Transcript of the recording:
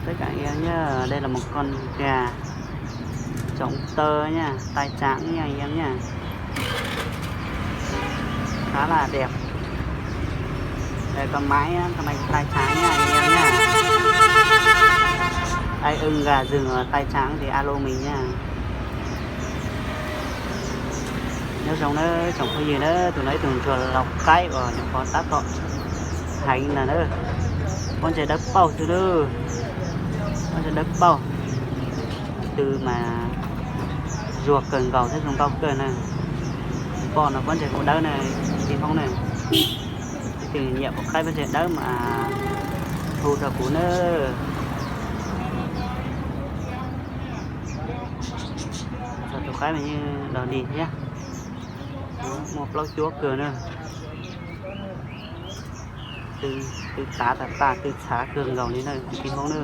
Các bạn yêu nhá, đây là một con gà trống tơ nha, tai trắng nha anh em nha. Khá là đẹp. Đây con mái á, con này tai trắng nha anh em nha. Ai ưng gà rừng ở tai trắng thì alo mình nha. Nyob zoo na tsoom phooj ywg na, tus no ib tug ntsuag lau qaib uas nyuam qhuav tab tom heev na na. Pob ntseg dawb paug xwb na, pob ntseg dawb paug, tw mas zuag kawg nkaus thiab zoo nkauj kawg na. Pom no pob ntseg kuj dawb na, tij Hmoob na. Leej twg nyiam pom qaib pob ntseg dawb mas hu rau kuv na. Txog tus qaib mas yeej dog dig thiab, muaj plaub cuab kawg na. Tw tav tas tas, tw txhav kawg nkaus li na tij Hmoob na.